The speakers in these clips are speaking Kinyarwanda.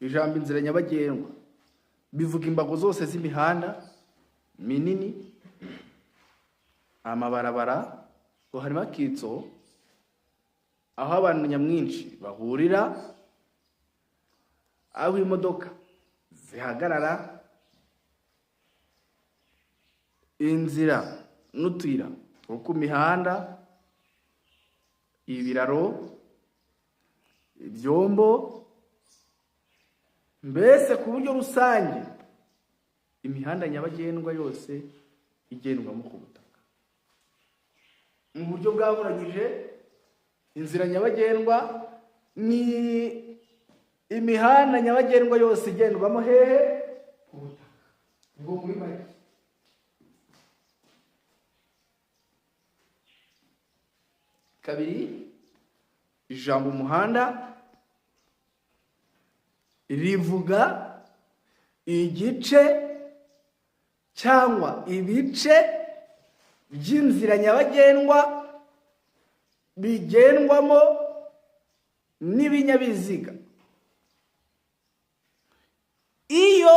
Ijambo inzira nyabagendwa bivuga imbago zose z'imihanda minini, amabarabara, ngo harimo akitso, aho abantu nyamwinshi bahurira, aho imodoka zihagarara, inzira n'utuyira two ku mihanda, ibiraro, ibyombo, mbese ku buryo rusange imihanda nyabagendwa yose igendwamo ku butaka. Mu buryo bwaburanyije, inzira nyabagendwa ni imihanda nyabagendwa yose igendwamo hehe? Ku butaka. Ubwo muri make kabiri, ijambo umuhanda rivuga igice cyangwa ibice by'inzira nyabagendwa bigendwamo n'ibinyabiziga. Iyo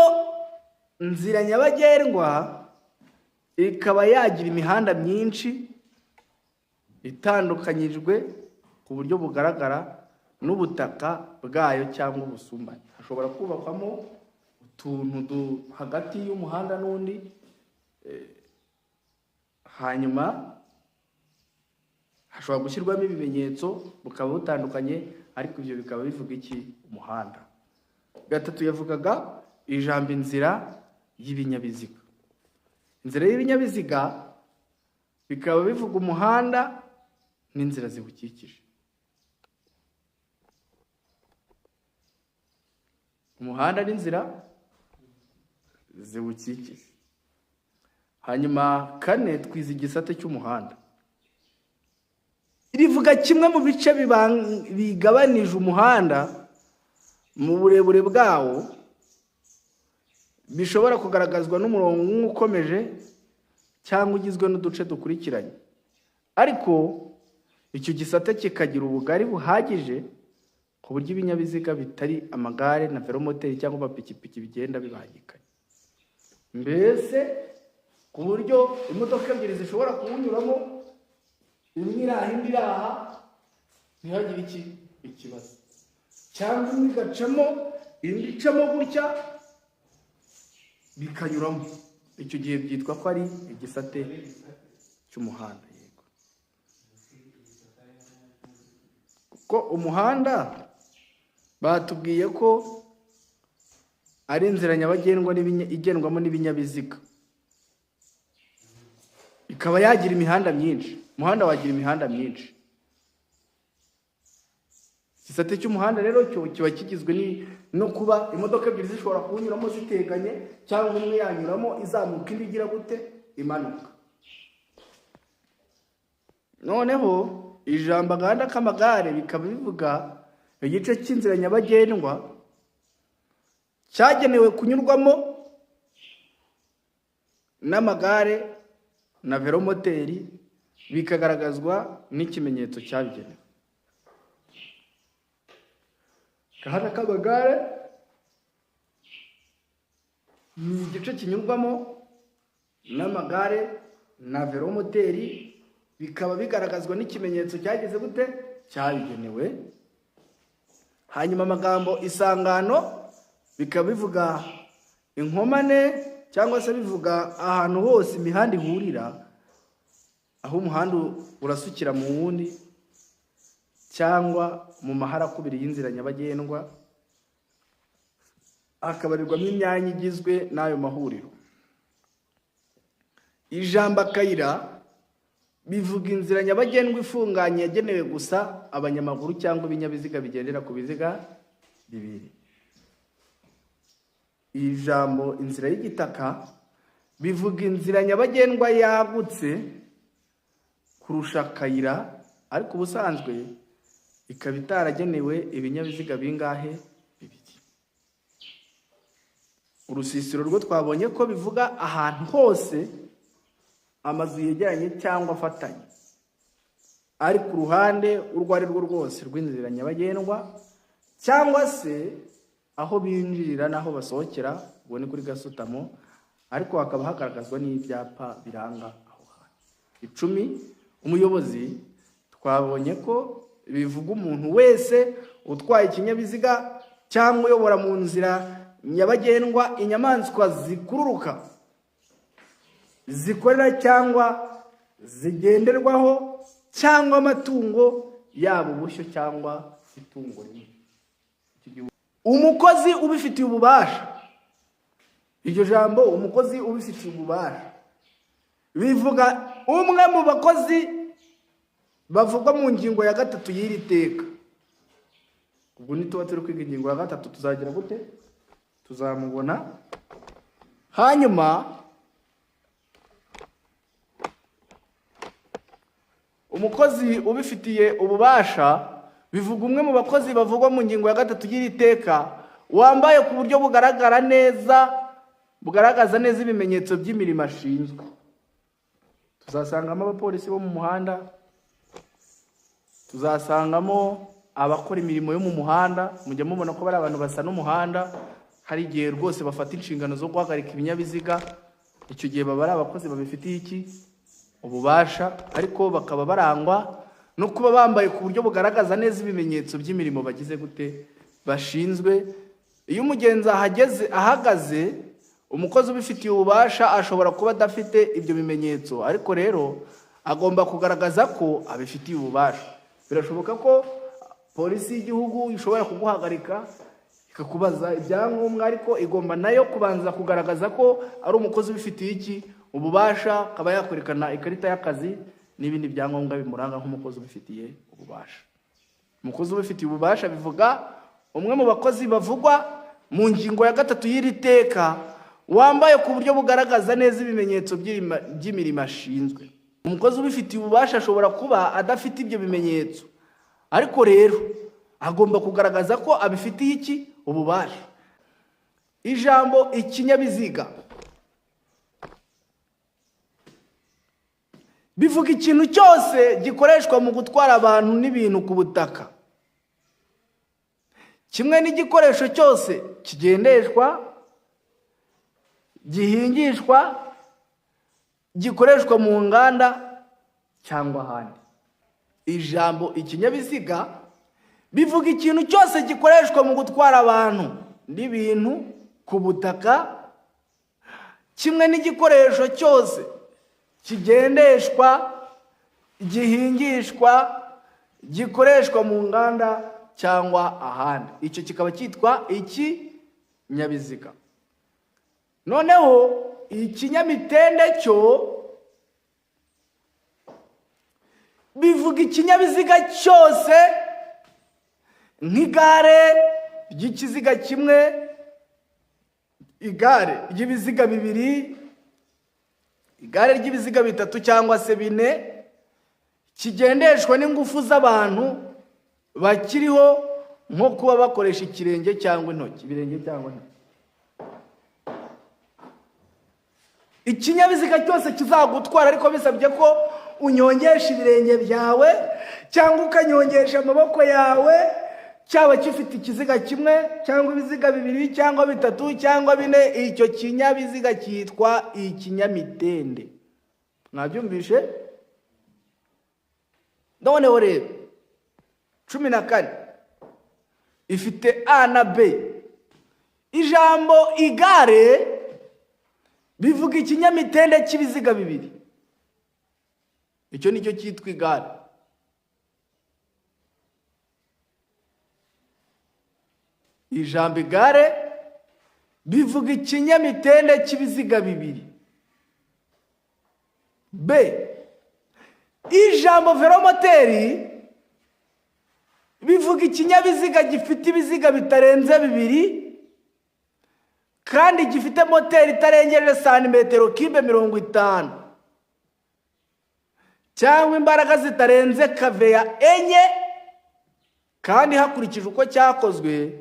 nzira nyabagendwa ikaba yagira imihanda myinshi itandukanyijwe ku buryo bugaragara n'ubutaka bwayo cyangwa ubusumbane. Hashobora kubakwamo utuntu hagati y'umuhanda n'undi, hanyuma hashobora gushyirwamo ibimenyetso bukaba butandukanye, ariko ibyo bikaba bivuga iki? Umuhanda. Gatatu yavugaga ijambo inzira y'ibinyabiziga. Inzira y'ibinyabiziga bikaba bivuga umuhanda n'inzira ziwukikije. Umuhanda n'inzira ziwukikije. Hanyuma kane, twize igisate cy'umuhanda. Rivuga kimwe mu bice bigabanije umuhanda mu burebure bwawo, bishobora kugaragazwa n'umurongo umwe ukomeje cyangwa ugizwe n'uduce dukurikiranye, ariko icyo gisate kikagira ubugari buhagije ku buryo ibinyabiziga bitari amagare na velomoteri cyangwa amapikipiki bigenda bibangikanye, mbese ku buryo imodoka ebyiri zishobora kuwunyuramo, imwe iraha indi iraha, ntihagire iki ikibazo, cyangwa imwe igacamo indi icamo gutya bikanyuramo. Icyo gihe byitwa ko ari igisate cy'umuhanda. Yego, kuko umuhanda batubwiye ko ari inzira nyabagendwa igendwamo n'ibinyabiziga, ikaba yagira imihanda myinshi. Umuhanda wagira imihanda myinshi. Igisate cy'umuhanda rero cyo kiba kigizwe no kuba imodoka ebyiri zishobora kuwunyuramo ziteganye, cyangwa umwe yanyuramo izamuka indi igira gute? Imanuka. Noneho ijambo agahanda k'amagare bikaba bivuga igice cy'inzira nyabagendwa cyagenewe kunyurwamo n'amagare na velomoteri, bikagaragazwa n'ikimenyetso cyabigenewe. Agahanda k'amagare ni igice kinyurwamo n'amagare na velomoteri, bikaba bigaragazwa n'ikimenyetso cyageze gute? Cyabigenewe. Hanyuma amagambo isangano bikaba bivuga inkomane, cyangwa se bivuga ahantu hose imihanda ihurira, aho umuhanda urasukira mu wundi, cyangwa mu maharakubiri y'inzira nyabagendwa, hakabarirwamo imyanya igizwe n'ayo mahuriro. Ijambo akayira bivuga inzira nyabagendwa ifunganye yagenewe gusa abanyamaguru cyangwa ibinyabiziga bigendera ku biziga bibiri. Ijambo inzira y'igitaka bivuga inzira nyabagendwa yagutse kurusha akayira, ariko ubusanzwe ikaba itaragenewe ibinyabiziga bingahe? Bibiri. Urusisiro rwo twabonye ko bivuga ahantu hose amazu yegeranye cyangwa afatanye, ari ku ruhande urwo ari rwo rwose rw'inzira nyabagendwa, cyangwa se Aho binjirira n'aho basohokera, ubwo ni kuri gasutamo, ariko hakaba hagaragazwa n'ibyapa biranga aho hantu. 10, umuyobozi twabonye ko bivuga umuntu wese utwaye ikinyabiziga cyangwa uyobora mu nzira nyabagendwa inyamaswa zikururuka, zikorera cyangwa zigenderwaho, cyangwa amatungo, yaba ubushyo cyangwa itungo rimwe. Umukozi ubifitiye ububasha, iryo jambo umukozi ubifitiye ububasha bivuga umwe mu bakozi bavugwa mu ngingo ya 3 y'iri teka. Ubwo nituba turi kwiga ingingo ya 3 tuzagira gute? Tuzamubona. Hanyuma umukozi ubifitiye ububasha bivuga umwe mu bakozi bavugwa mu ngingo ya 3 y'iri teka, wambaye ku buryo bugaragara neza, bugaragaza neza ibimenyetso by'imirimo ashinzwe. Tuzasangamo abapolisi bo mu muhanda, tuzasangamo abakora imirimo yo mu muhanda. Mujya mubona ko bari abantu basa n'umuhanda, hari igihe rwose bafata inshingano zo guhagarika ibinyabiziga. Icyo gihe baba ari abakozi babifitiye iki? Ububasha, ariko bakaba barangwa no kuba bambaye ku buryo bugaragaza neza ibimenyetso by'imirimo bagize gute? Bashinzwe. Iyo umugenzi ahageze ahagaze, umukozi ubifitiye ububasha ashobora kuba adafite ibyo bimenyetso, ariko rero agomba kugaragaza ko abifitiye ububasha. Birashoboka ko polisi y'igihugu ishobora kuguhagarika ikakubaza ibyangombwa, ariko igomba nayo kubanza kugaragaza ko ari umukozi ubifitiye iki? Ububasha, akaba yakwerekana ikarita y'akazi n'ibindi byangombwa bimuranga nk'umukozi ubifitiye ububasha. Umukozi ubifitiye ububasha bivuga umwe mu bakozi bavugwa mu ngingo ya 3 y'iri teka, wambaye ku buryo bugaragaza neza ibimenyetso by'imirimo ashinzwe. Umukozi ubifitiye ububasha ashobora kuba adafite ibyo bimenyetso, ariko rero agomba kugaragaza ko abifitiye iki? Ububasha. Ijambo ikinyabiziga bivuga ikintu cyose gikoreshwa mu gutwara abantu n'ibintu ku butaka, kimwe n'igikoresho cyose kigendeshwa, gihingishwa, gikoreshwa mu nganda cyangwa ahandi. Ijambo ikinyabiziga bivuga ikintu cyose gikoreshwa mu gutwara abantu n'ibintu ku butaka, kimwe n'igikoresho cyose kigendeshwa, gihingishwa, gikoreshwa mu nganda cyangwa ahandi. Icyo kikaba cyitwa ikinyabiziga. Noneho ikinyamitende cyo bivuga ikinyabiziga cyose nk'igare ry'ikiziga kimwe, igare ry'ibiziga bibiri, igare ry'ibiziga bitatu cyangwa se bine, kigendeshwa n'ingufu z'abantu bakiriho, nko kuba bakoresha ikirenge cyangwa intoki, ibirenge cyangwa intoki. Ikinyabiziga cyose kizagutwara, ariko bisabye ko unyongesha ibirenge byawe cyangwa ukanyongesha amaboko yawe, cyaba gifite ikiziga kimwe cyangwa ibiziga bibiri cyangwa bitatu cyangwa bine, icyo kinyabiziga cyitwa ikinyamitende. Mwabyumvishe? Noneho rero 14 ifite A na B. Ijambo igare bivuga ikinyamitende cy'ibiziga bibiri, icyo nicyo cyitwa igare. Ijambo igare bivuga ikinyamitende cy'ibiziga bibiri. B, ijambo velomoteri bivuga ikinyabiziga gifite ibiziga bitarenze bibiri kandi gifite moteri itarengeje santimetero kibe 50 cyangwa imbaraga zitarenze kaveya 4, kandi hakurikijwe uko cyakozwe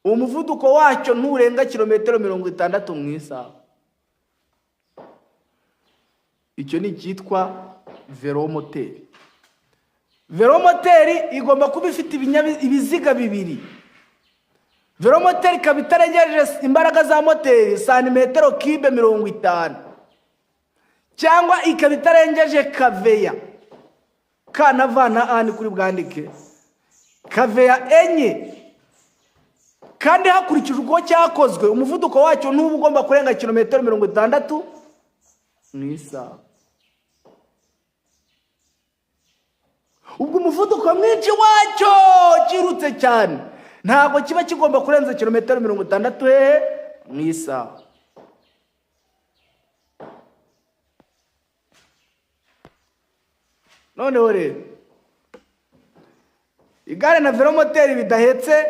umuvuduko wacyo nturenga kilometero 60 mu isaha. Icyo ni icyitwa velomoteri. Velomoteri igomba kuba ifite ibiziga bibiri. Velomoteri ikaba itarengeje imbaraga za moteri santimetero kibe 50, cyangwa ikaba itarengeje kaveya K na V na A, ni kuri bwandike kaveya 4, kandi hakurikijwe uko cyakozwe umuvuduko wacyo ntuba ugomba kurenga kilometero 60 mu isaha. Ubwo umuvuduko mwinshi wacyo kirutse cyane ntabwo kiba kigomba kurenza kilometero 60 hehe mu isaha. Noneho rero igare na velomoteri bidahetse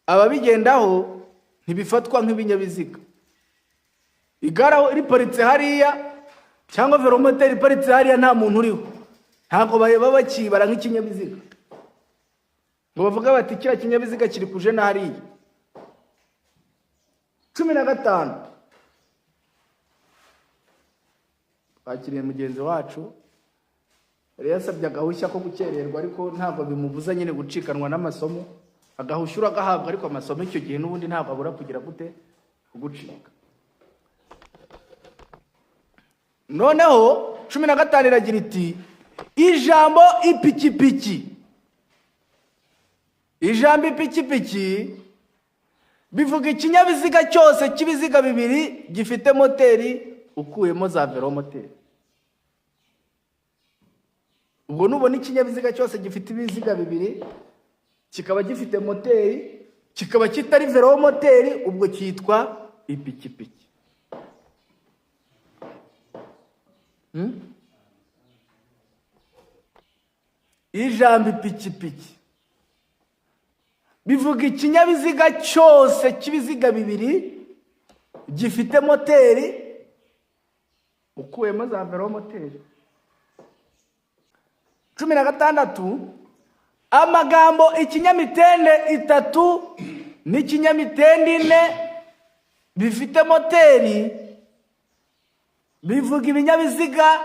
ababigendaho ntibifatwa nk'ibinyabiziga. Igare aho riparitse hariya cyangwa velomoteri iparitse hariya nta muntu uriho, ntabwo baba bakibara nk'ikinyabiziga ngo bavuge bati kiriya kinyabiziga kiri kuje na hariya. 15, twakiriye mugenzi wacu yari yasabye agahushya ko gukererwa, ariko ntabwo bimubuza nyine gucikanwa n'amasomo. Agahushya uragahabwa, ariko amasomo icyo gihe n'ubundi ntabwo abura kugira gute kugucika. Noneho 15 iragira iti ijambo ipikipiki. Ijambo ipikipiki bivuga ikinyabiziga cyose cy'ibiziga bibiri gifite moteri ukuyemo za velomoteri. Ubwo nubona ikinyabiziga cyose gifite ibiziga bibiri kikaba gifite moteri kikaba kitari velomoteri, ubwo cyitwa ipikipiki. Ijambo ipikipiki bivuga ikinyabiziga cyose cy'ibiziga bibiri gifite moteri ukuyemo za velomoteri. 16, amagambo ikinyamitende 3 n'ikinyamitende 4 bifite moteri bivuga ibinyabiziga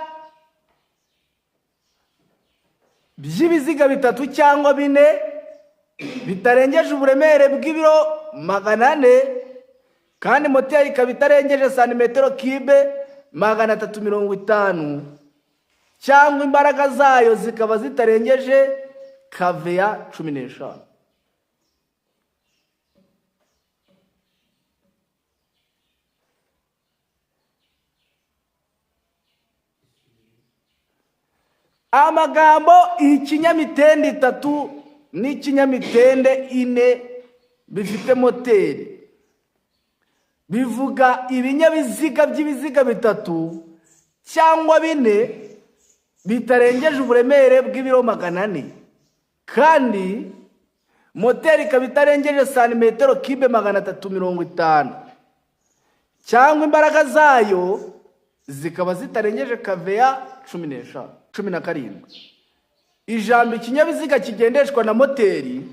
by'ibiziga 3 cyangwa 4 bitarengeje uburemere bw'ibiro 400, kandi moteri ikaba itarengeje santimetero kibe 350, cyangwa imbaraga zayo zikaba zitarengeje kaveya 15. Amagambo ikinyamitende 3 n'ikinyamitende 4 bifite moteri bivuga ibinyabiziga by'ibiziga 3 cyangwa 4 bitarengeje uburemere bw'ibiro 400, kandi moteri ikaba itarengeje santimetero kibe 350, cyangwa imbaraga zayo zikaba zitarengeje kaveya 15. 17, ijambo ikinyabiziga kigendeshwa na moteri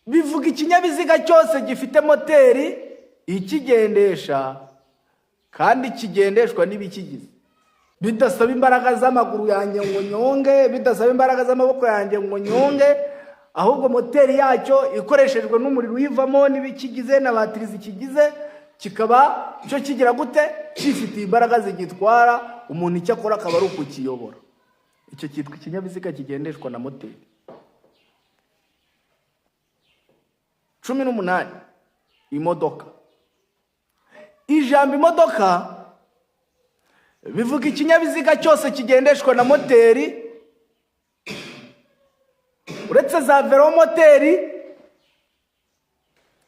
bivuga ikinyabiziga cyose gifite moteri ikigendesha kandi kigendeshwa n'ibikigize, bidasaba imbaraga z'amaguru yanjye ngo nyonge, bidasaba imbaraga z'amaboko yanjye ngo nyonge, ahubwo moteri yacyo ikoreshejwe n'umuriro uyivamo n'ibikigize na batiri zikigize, kikaba cyo kigira gute cyifitiye imbaraga zigitwara, umuntu icyo akora akaba ari ukukiyobora. Icyo cyitwa ikinyabiziga kigendeshwa na moteri. 18, imodoka. Ijambo imodoka bivuga ikinyabiziga cyose kigendeshwa na moteri, uretse za velomoteri,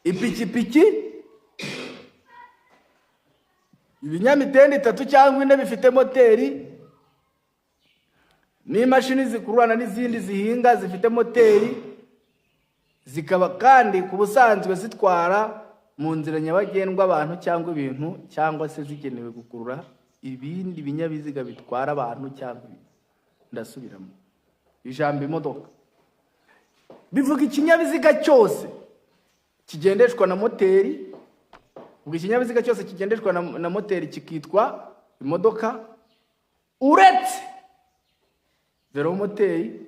ipikipiki, ibinyamitende 3 cyangwa 4 bifite moteri, n'imashini zikururana n'izindi zihinga zifite moteri, zikaba kandi ku busanzwe zitwara mu nzira nyabagendwa abantu cyangwa ibintu, cyangwa se zigenewe gukurura ibindi binyabiziga bitwara abantu cyangwa ibintu. Ndasubiramo, ijambo imodoka bivuga ikinyabiziga cyose kigendeshwa na moteri. Ubwo ikinyabiziga cyose kigendeshwa na moteri kikitwa imodoka, uretse velomoteri.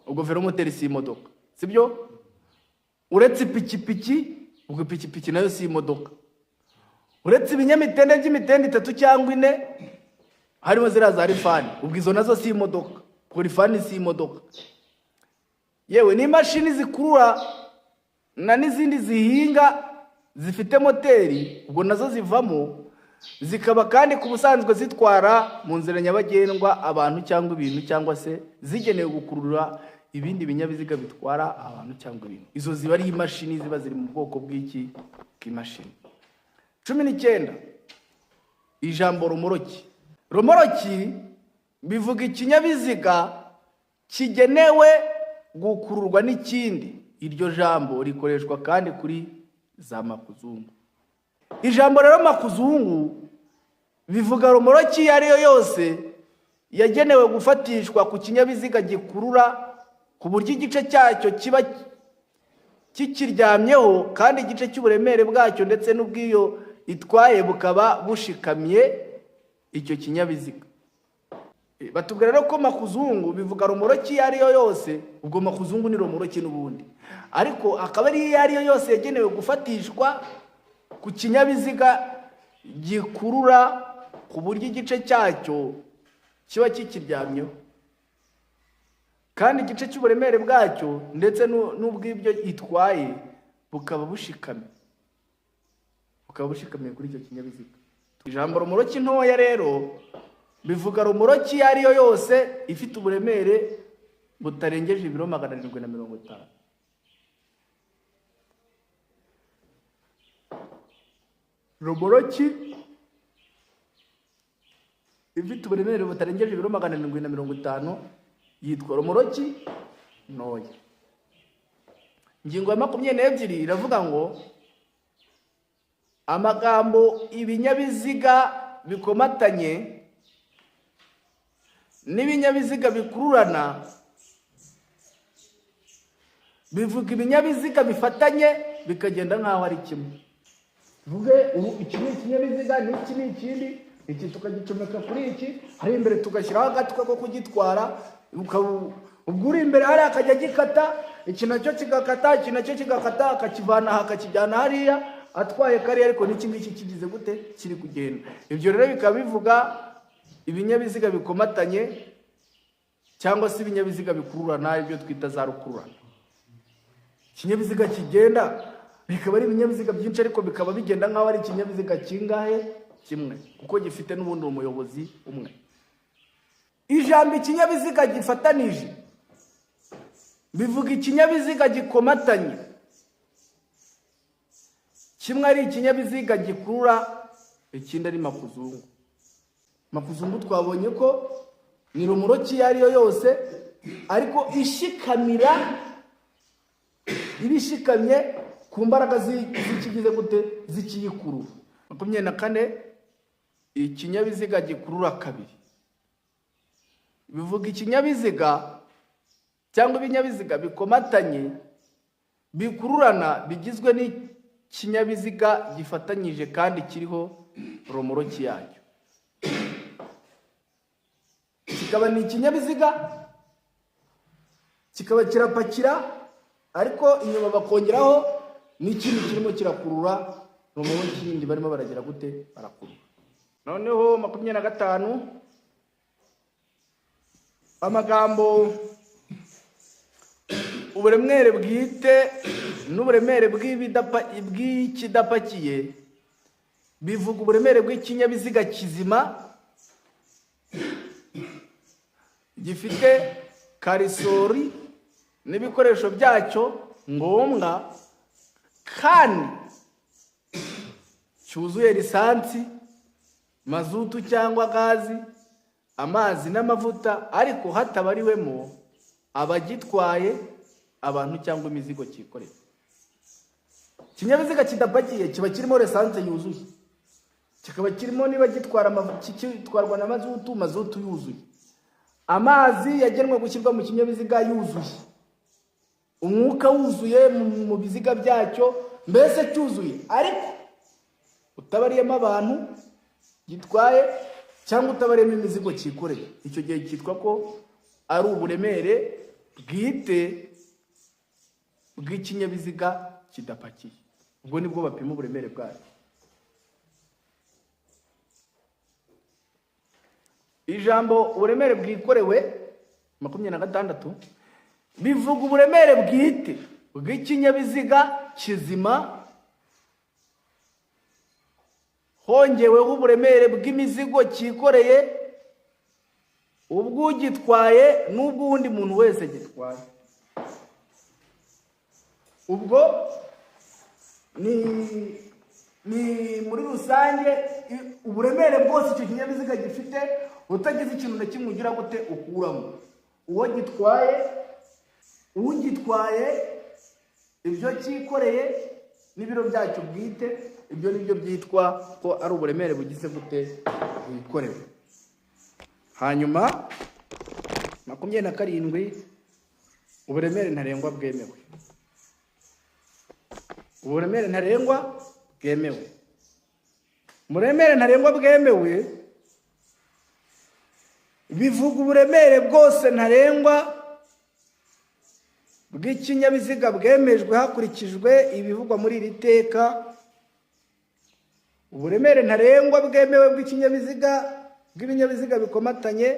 Ubwo velomoteri si imodoka, sibyo? Uretse ipikipiki, ubwo ipikipiki nayo si imodoka. Uretse ibinyamitende by'imitende 3 cyangwa 4 harimo ziriya za rifani, ubwo izo nazo si imodoka, kuko rifani si imodoka. Yewe n'imashini zikurura na n'izindi zihinga zifite moteri, ubwo nazo zivamo, zikaba kandi ku busanzwe zitwara mu nzira nyabagendwa abantu cyangwa ibintu, cyangwa se zigenewe gukurura ibindi binyabiziga bitwara abantu cyangwa ibintu. Izo ziba ari imashini, ziba ziri mu bwoko bw'iki? Bw'imashini. 19 ijambo romoroki. Romoroki bivuga ikinyabiziga kigenewe gukururwa n'ikindi. Iryo jambo rikoreshwa kandi kuri za makuzungu. Ijambo rero makuzungu bivuga romoroki iyo ariyo yose yagenewe gufatishwa ku kinyabiziga gikurura, ku buryo igice cyacyo kiba kikiryamyeho kandi igice cy'uburemere bwacyo ndetse n'ubw'iyo itwaye bukaba bushikamye icyo kinyabiziga. Batubwira rero ko makuzungu bivuga romoroki iyo ariyo yose, ubwo makuzungu ni romoroki n'ubundi, ariko akaba ari iyo ariyo yose yagenewe gufatishwa ku kinyabiziga gikurura ku buryo igice cyacyo kiba kikiryamyeho kandi igice cy'uburemere bwacyo ndetse n'ubw'ibyo itwaye bukaba bushikamye, bukaba bushikamiye kuri icyo kinyabiziga. Ijambo romoroki ntoya rero bivuga romoroki iyo ariyo yose ifite uburemere butarengeje ibiro 750. Romoroki ifite uburemere butarengeje ibiro 750 yitwa romoroki ntoya. Ingingo ya 22 iravuga ngo amagambo ibinyabiziga bikomatanye n'ibinyabiziga bikururana bivuga ibinyabiziga bifatanye bikagenda nk'aho ari kimwe. Tuvuge ubu iki ni ikinyabiziga n'iki ni ikindi, iki tukagicomeka kuri iki, hari imbere tugashyiraho agatwe ko kugitwara, ubwo uri imbere hariya akajya agikata, iki nacyo kigakata, iki nacyo kigakata, akakivana aha akakijyana hariya, atwaye kariya, ariko n'iki ngiki kigize gute? Kiri kugenda. Ibyo rero bikaba bivuga ibinyabiziga bikomatanye cyangwa se ibinyabiziga bikururana, ibyo twita za rukururana. Ikinyabiziga kigenda bikaba ari ibinyabiziga byinshi, ariko bikaba bigenda nk'aho ari ikinyabiziga kingahe? Kimwe, kuko gifite n'ubundi umuyobozi umwe. Ijambo ikinyabiziga gifatanije bivuga ikinyabiziga gikomatanye, kimwe ari ikinyabiziga gikurura, ikindi ari makuzungu. Makuzungu twabonye ko ni romoroki iyo ariyo yose, ariko ishikamira, iba ishikamye ku mbaraga z'ikigize gute? Z'ikiyikurura. 24 ikinyabiziga gikurura kabiri bivuga ikinyabiziga cyangwa ibinyabiziga bikomatanye bikururana bigizwe n'ikinyabiziga gifatanyije kandi kiriho romoroki yacyo. Kikaba ni ikinyabiziga kikaba kirapakira, ariko inyuma bakongeraho n'ikindi kirimo kirakurura romoroki yindi barimo baragira gute? Barakurura. Noneho 25 amagambo uburemere bwite n'uburemere bw'ikidapakiye bivuga uburemere bw'ikinyabiziga kizima gifite karisori n'ibikoresho byacyo ngombwa kandi cyuzuye lisansi, mazutu cyangwa gazi, amazi n'amavuta, ariko hatabariwemo abagitwaye, abantu cyangwa imizigo cyikoreye. Ikinyabiziga kidapakiye kiba kirimo lisansi yuzuye, kikaba kirimo niba gitwara gitwarwa na mazutu, mazutu yuzuye, amazi yagenwe gushyirwa mu kinyabiziga yuzuye, umwuka wuzuye mu biziga byacyo, mbese cyuzuye, ariko utabariyemo abantu gitwaye cyangwa utabariyemo imizigo cyikoreye. Icyo gihe cyitwa ko ari uburemere bwite bw'ikinyabiziga kidapakiye. Ubwo nibwo bapima uburemere bwacyo. Ijambo uburemere bwikorewe 26 bivuga uburemere bwite bw'ikinyabiziga kizima hongeweho uburemere bw'imizigo cyikoreye, ubw'ugitwaye n'ubw'undi muntu wese gitwaye. Ubwo ni muri rusange uburemere bwose icyo kinyabiziga gifite, utagize ikintu na kimwe ugira gute ukuramo. Uwo gitwaye, ugitwaye, ibyo cyikoreye n'ibiro byacyo bwite, ibyo nibyo byitwa ko ari uburemere bugize gute bwikorewe. Hanyuma 27 uburemere ntarengwa bwemewe. Uburemere ntarengwa bwemewe. Uburemere ntarengwa bwemewe bivuga uburemere bwose ntarengwa bw'ikinyabiziga bwemejwe hakurikijwe ibivugwa muri iri teka. Uburemere ntarengwa bwemewe bw'ikinyabiziga, bw'ibinyabiziga bikomatanye,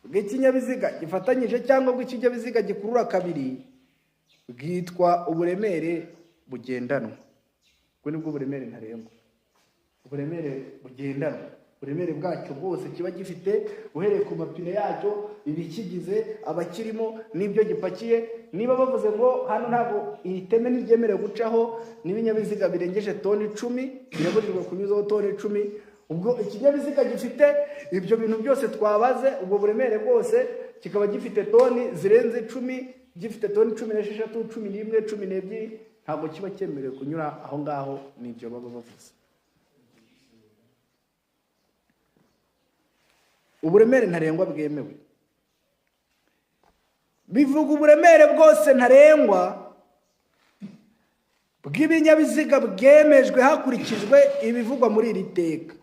bw'ikinyabiziga gifatanyije cyangwa bw'ikinyabiziga gikurura kabiri bwitwa uburemere bugendanwa. Ubwo nibwo buremere ntarengwa. Uburemere bugendanwa, uburemere bwacyo bwose kiba gifite, uhereye ku mapine yacyo, ibikigize, abakirimo n'ibyo gipakiye. Niba bavuze ngo hano ntabwo iteme ntiryemerewe gucaho n'ibinyabiziga birengeje toni 10, birabujijwe kunyuzaho toni 10, ubwo ikinyabiziga gifite ibyo bintu byose twabaze, ubwo buremere bwose, kikaba gifite toni zirenze 10, gifite toni 16, 11, 12, ntabwo kiba cyemerewe kunyura aho ngaho. Nibyo baba bavuze. Uburemere ntarengwa bwemewe bivuga uburemere bwose ntarengwa bw'ibinyabiziga bwemejwe hakurikijwe ibivugwa muri iri teka.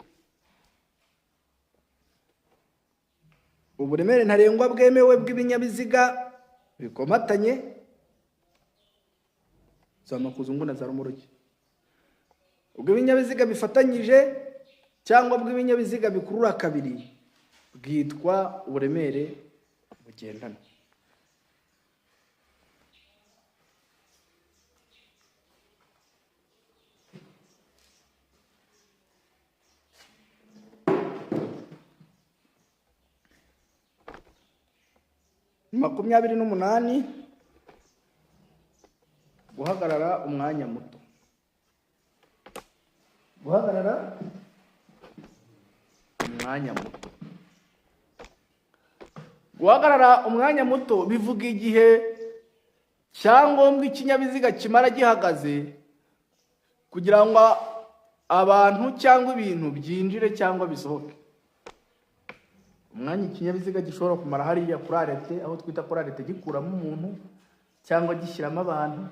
Uburemere ntarengwa bwemewe bw'ibinyabiziga bikomatanye za makuzungu na za romoruki, ubw'ibinyabiziga bifatanyije cyangwa bw'ibinyabiziga bikurura kabiri bwitwa uburemere bugendanwa. 28 guhagarara umwanya muto. Guhagarara umwanya muto. Guhagarara umwanya muto bivuga igihe cyangombwa ikinyabiziga kimara gihagaze kugira ngo abantu cyangwa ibintu byinjire cyangwa bisohoke. Umwanya ikinyabiziga gishobora kumara hariya kuri arete, aho twita kuri arete, gikuramo umuntu cyangwa gishyiramo abantu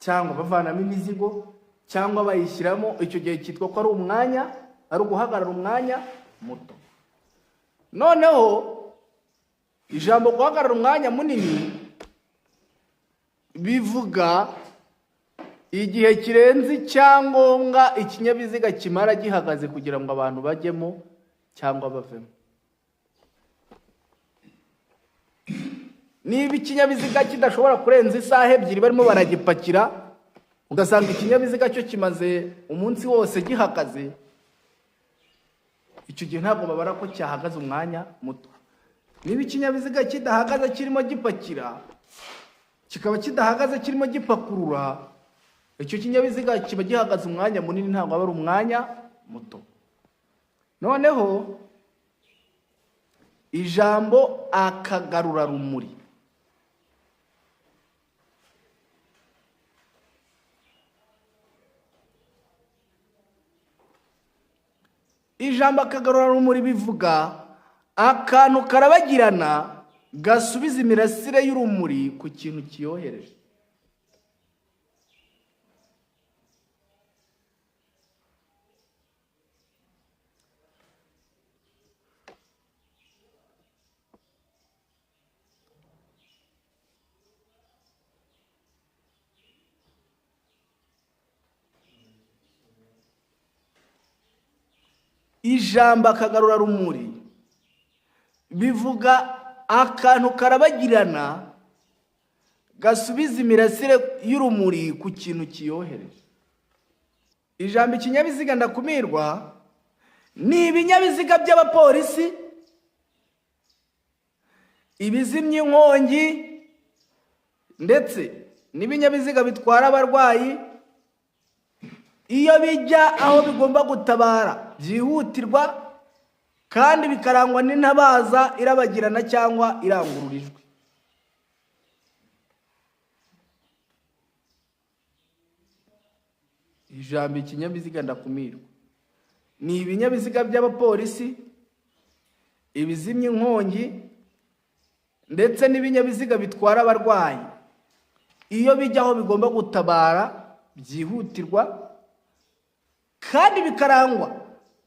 cyangwa bavanamo imizigo cyangwa bayishyiramo, icyo gihe cyitwa ko ari umwanya, ari uguhagarara umwanya muto. Noneho ijambo guhagarara umwanya munini bivuga igihe kirenze icyangombwa ikinyabiziga kimara gihagaze kugira ngo abantu bajyemo cyangwa bavemo. Niba ikinyabiziga kidashobora kurenza isaha 2 barimo baragipakira, ugasanga ikinyabiziga cyo kimaze umunsi wose gihagaze, icyo gihe ntabwo babara ko cyahagaze umwanya muto. Niba ikinyabiziga kidahagaze kirimo gipakira, kikaba kidahagaze kirimo gipakurura, icyo kinyabiziga kiba gihagaze umwanya munini, ntabwo aba ari umwanya muto. Noneho ijambo akagarurarumuri Ijambo akagarurarumuri bivuga akantu karabagirana gasubiza imirasire y'urumuri ku kintu kiyohereje. Ijambo akagarurarumuri bivuga akantu karabagirana gasubiza imirasire y'urumuri ku kintu kiyohereje. Ijambo ikinyabiziga ndakumirwa ni ibinyabiziga by'abapolisi, ibizimya inkongi ndetse n'ibinyabiziga bitwara abarwayi, iyo bijya aho bigomba gutabara byihutirwa kandi bikarangwa n'intabaza irabagirana cyangwa irangurura ijwi. Ijambo ikinyabiziga ndakumirwa ni ibinyabiziga by'abapolisi, ibizimya inkongi ndetse n'ibinyabiziga bitwara abarwayi, iyo bijya aho bigomba gutabara byihutirwa kandi bikarangwa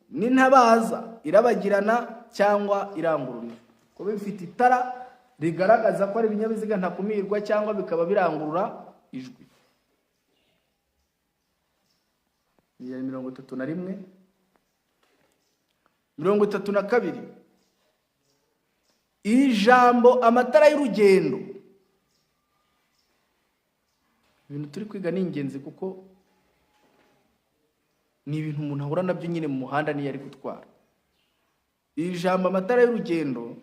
n'intabaza irabagirana cyangwa irangurura ijwi. Kuba bifite itara rigaragaza ko ari ibinyabiziga ntakumirwa cyangwa bikaba birangurura ijwi. 31, 32. Ijambo amatara y'urugendo. Ibintu turi kwiga ni ingenzi kuko ni ibintu umuntu ahura nabyo nyine mu muhanda niyo ari gutwara. Ijambo amatara y'urugendo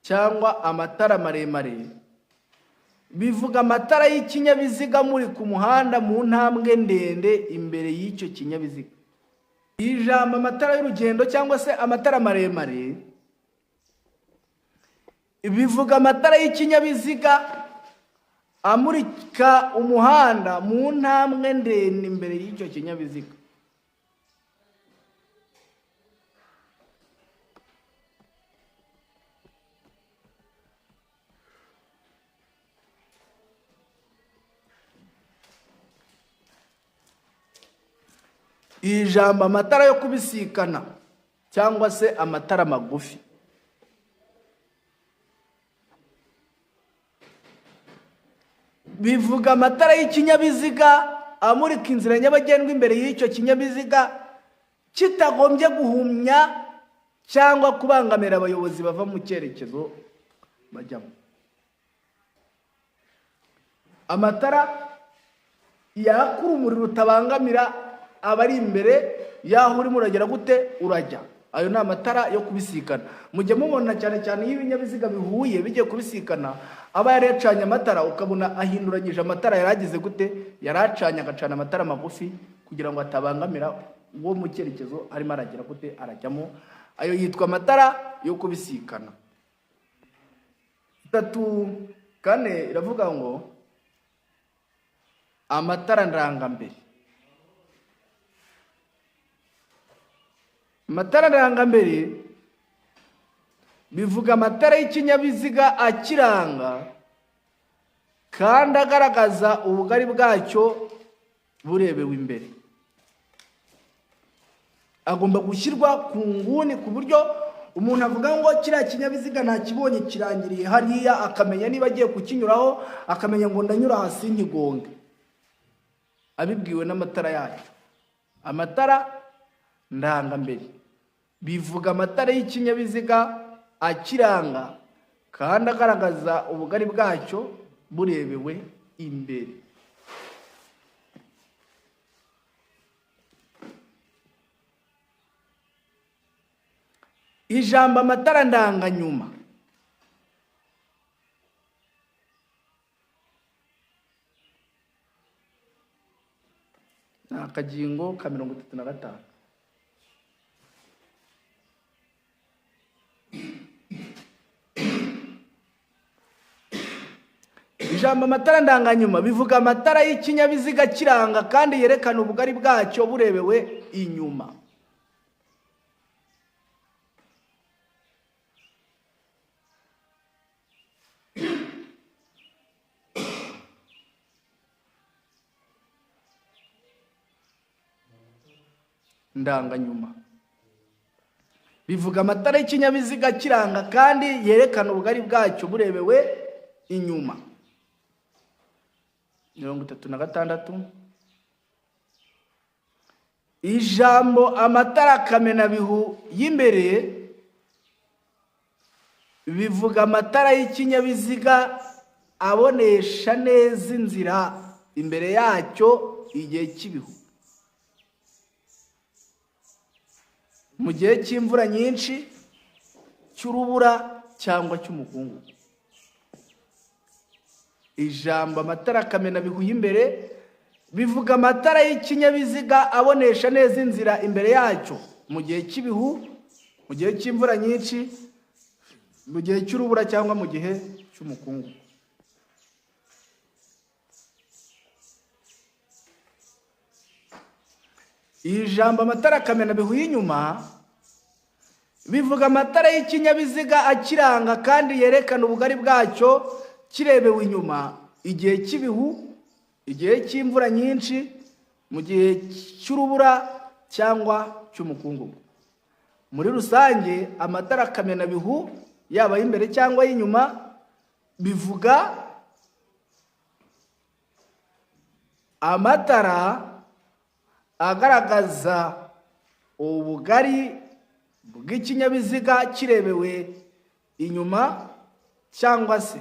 cyangwa amatara maremare bivuga amatara y'ikinyabiziga muri ku muhanda mu ntambwe ndende imbere y'icyo kinyabiziga. Ijambo amatara y'urugendo cyangwa se amatara maremare bivuga amatara y'ikinyabiziga amurika umuhanda mu ntambwe ndende imbere y'icyo kinyabiziga. Ijambo amatara yo kubisikana cyangwa se amatara magufi bivuga amatara y'ikinyabiziga amurika inzira nyabagendwa imbere y'icyo kinyabiziga kitagombye guhumya cyangwa kubangamira abayobozi bava mu cyerekezo bajyamo. Amatara yaka urumuri rutabangamira abari imbere y'aho urimo uragera gute urajya. Ayo ni amatara yo kubisikana. Mujya mubona cyane cyane iyo ibinyabiziga bihuye bigiye kubisikana, aba yari yacanye amatara ukabona ahinduranyije amatara yari agize gute, yari acanye agacana amatara magufi kugira ngo atabangamira uwo mu cyerekezo arimo aragera gute arajyamo. Ayo yitwa amatara yo kubisikana. 34 iravuga ngo amatara ndangambere. Amatara ndangambere bivuga amatara y'ikinyabiziga akiranga kandi agaragaza ubugari bwacyo burebewe imbere. Agomba gushyirwa ku nguni ku buryo umuntu avuga ngo kiriya kinyabiziga ntakibonye kirangiriye hariya, akamenya niba agiye kukinyuraho, akamenya ngo ndanyura hasi nkigonge, abibwiwe n'amatara yacyo. Amatara ndangambere bivuga amatara y'ikinyabiziga akiranga kandi agaragaza ubugari bwacyo burebewe imbere. Ijambo amatara ndanganyuma ni akagingo ka 35. Ijambo amatara ndanganyuma bivuga amatara y'ikinyabiziga kiranga kandi yerekana ubugari bwacyo burebewe inyuma. Ndanganyuma bivuga amatara y'ikinyabiziga kiranga kandi yerekana ubugari bwacyo burebewe inyuma. 36. Ijambo amatara kamenabihu y'imbere bivuga amatara y'ikinyabiziga abonesha neza inzira imbere yacyo igihe cy'ibihu, mu gihe cy'imvura nyinshi, cy'urubura cyangwa cy'umukungugu. Ijambo amatara kamenabihu y'imbere bivuga amatara y'ikinyabiziga abonesha neza inzira imbere yacyo mu gihe cy'ibihu, mu gihe cy'imvura nyinshi, mu gihe cy'urubura cyangwa mu gihe cy'umukungugu. Ijambo amatara kamenabihu y'inyuma bivuga amatara y'ikinyabiziga akiranga kandi yerekana ubugari bwacyo kirebewe inyuma igihe cy'ibihu, igihe cy'imvura nyinshi, mu gihe cy'urubura cyangwa cy'umukungugu. Muri rusange amatara kamenabihu yaba ay'imbere cyangwa ay'inyuma bivuga amatara agaragaza ubugari bw'ikinyabiziga kirebewe inyuma cyangwa se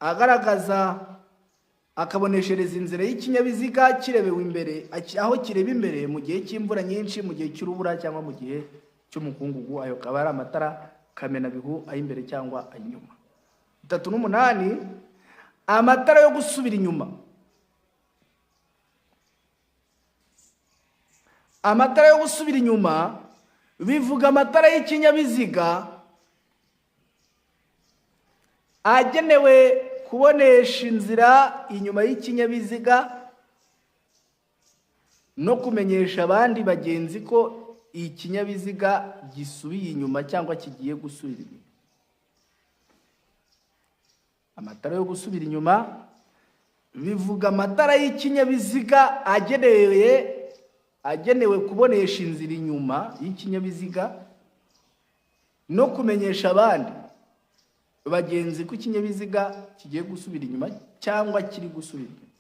agaragaza akaboneshereza inzira y'ikinyabiziga kirebewe imbere, aho kireba imbere mu gihe cy'imvura nyinshi, mu gihe cy'urubura cyangwa mu gihe cy'umukungugu. Ayo akaba ari amatara kamenabihu ay'imbere cyangwa ay'inyuma. 38 amatara yo gusubira inyuma. Amatara yo gusubira inyuma bivuga amatara y'ikinyabiziga agenewe kubonesha inzira inyuma y'ikinyabiziga no kumenyesha abandi bagenzi ko ikinyabiziga gisubiye inyuma cyangwa kigiye gusubira inyuma. Amatara yo gusubira inyuma bivuga amatara y'ikinyabiziga agenewe kubonesha inzira inyuma y'ikinyabiziga no kumenyesha abandi bagenzi ko ikinyabiziga kigiye gusubira inyuma cyangwa kiri gusubira inyuma.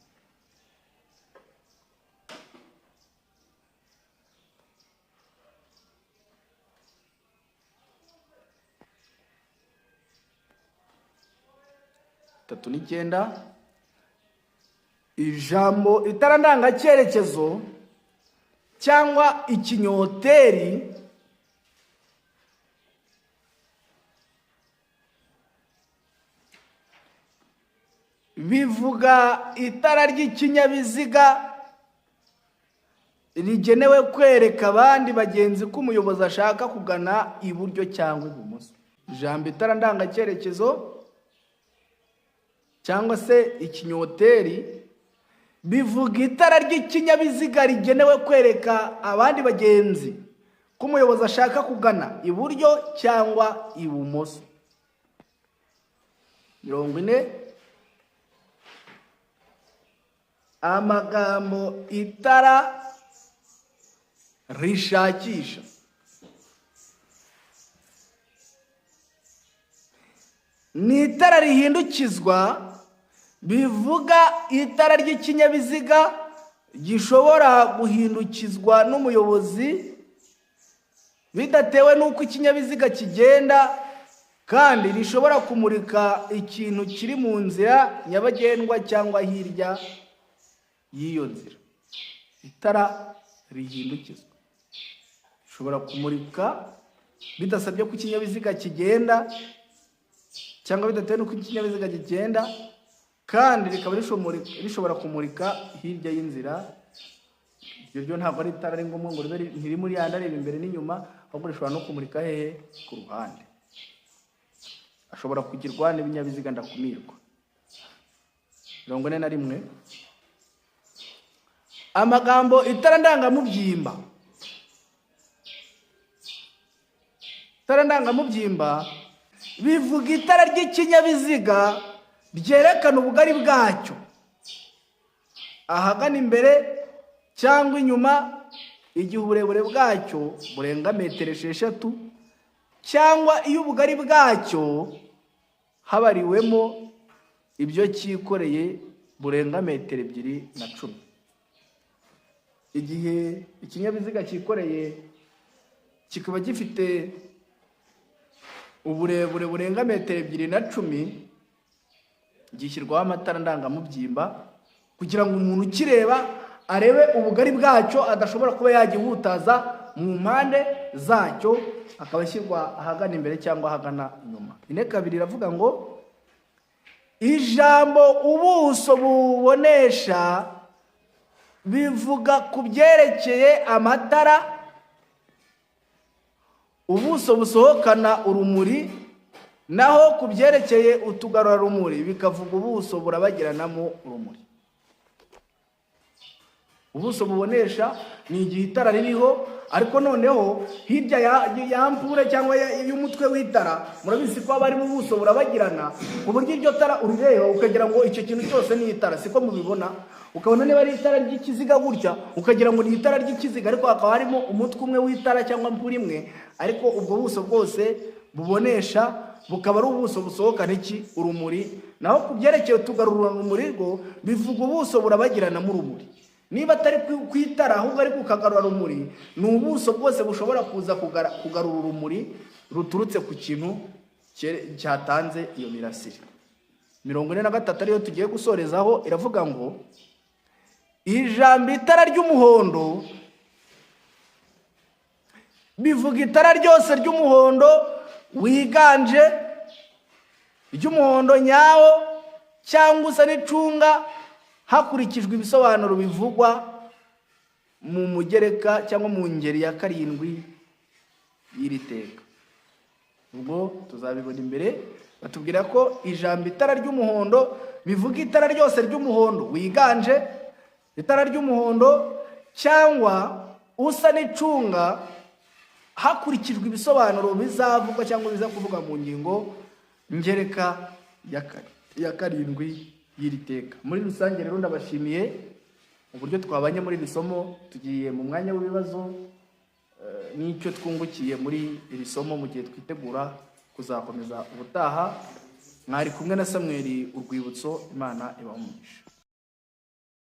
39 ijambo itara ndangacyerekezo cyangwa ikinyoteri bivuga itara ry'ikinyabiziga rigenewe kwereka abandi bagenzi ko umuyobozi ashaka kugana iburyo cyangwa ibumoso. Ijambo itara ndangacyerekezo cyangwa se ikinyoteri bivuga itara ry'ikinyabiziga rigenewe kwereka abandi bagenzi ko umuyobozi ashaka kugana iburyo cyangwa ibumoso. 40 amagambo itara rishakisha ni itara rihindukizwa bivuga itara ry'ikinyabiziga gishobora guhindukizwa n'umuyobozi bidatewe n'uko ikinyabiziga kigenda, kandi rishobora kumurika ikintu kiri mu nzira nyabagendwa cyangwa hirya y'iyo nzira. Itara rihindukizwa rishobora kumurika bidasabye ko ikinyabiziga kigenda cyangwa bidatewe n'uko ikinyabiziga kigenda, kandi rikaba rishobora kumurika hirya y'inzira. Iryo ntabwo ari itara ari ngombwa ngo ribe ntiri muri yandi areba imbere n'inyuma, ahubwo rishobora no kumurika hehe ku ruhande. Ashobora kugirwa n'ibinyabiziga ndakumirwa. 41 amagambo itara ndangamubyimba. Itara ndangamubyimba bivuga itara ry'ikinyabiziga ryerekana ubugari bwacyo ahagana imbere cyangwa inyuma igihe uburebure bwacyo burenga metero 6 cyangwa iyo ubugari bwacyo habariwemo ibyo cyikoreye burenga metero 2 na 10. Igihe ikinyabiziga cyikoreye kikaba gifite uburebure burenga metero 2.10, gishyirwaho amatara ndangamubyimba kugira ngo umuntu ukireba arebe ubugari bwacyo, adashobora kuba yagihutaza mu mpande zacyo, akaba ashyirwa ahagana imbere cyangwa ahagana inyuma. 4.2 iravuga ngo ijambo ubuso bubonesha bivuga ku byerekeye amatara, ubuso busohokana urumuri, naho ku byerekeye utugarurarumuri bikavuga ubuso burabagiranamo urumuri. Ubuso bubonesha ni igihe itara ririho, ariko noneho hirya ya ampure cyangwa y'umutwe w'itara, murabizi ko haba harimo ubuso burabagirana, ku buryo iryo tara urireba ukagira ngo icyo kintu cyose ni itara, siko mubibona? Ukabona niba ari itara ry'ikiziga gutya, ukagira ngo ni itara ry'ikiziga, ariko hakaba harimo umutwe umwe w'itara cyangwa ampure imwe, ariko ubwo buso bwose bubonesha bukaba ari ubuso busohokana iki? Urumuri. Naho ku byerekeye utugarurarumuri rwo bivuga ubuso burabagiranamo urumuri. Niba atari ku itara ahubwo ari ku kagarurarumuri, ni ubuso bwose bushobora kuza kugarura urumuri ruturutse ku kintu cyatanze iyo mirasire. 43 ariyo tugiye gusorezaho, iravuga ngo ijambo itara ry'umuhondo bivuga itara ryose ry'umuhondo wiganje, ry'umuhondo nyawo cyangwa usa n'icunga, hakurikijwe ibisobanuro bivugwa mu mugereka cyangwa mu ngeri ya 7 y'iri teka. Ubwo tuzabibona imbere, batubwira ko ijambo itara ry'umuhondo bivuga itara ryose ry'umuhondo wiganje, itara ry'umuhondo cyangwa usa n'icunga, hakurikijwe ibisobanuro bizavugwa cyangwa biza kuvuga mu ngingo ngereka ya 7 y'iri teka. Muri rusange rero ndabashimiye uburyo twabanye muri iri somo. Tugiye mu mwanya w'ibibazo n'icyo twungukiye muri iri somo mu gihe twitegura kuzakomeza ubutaha. Mwari kumwe na Samuel Urwibutso. Imana ibahe umugisha.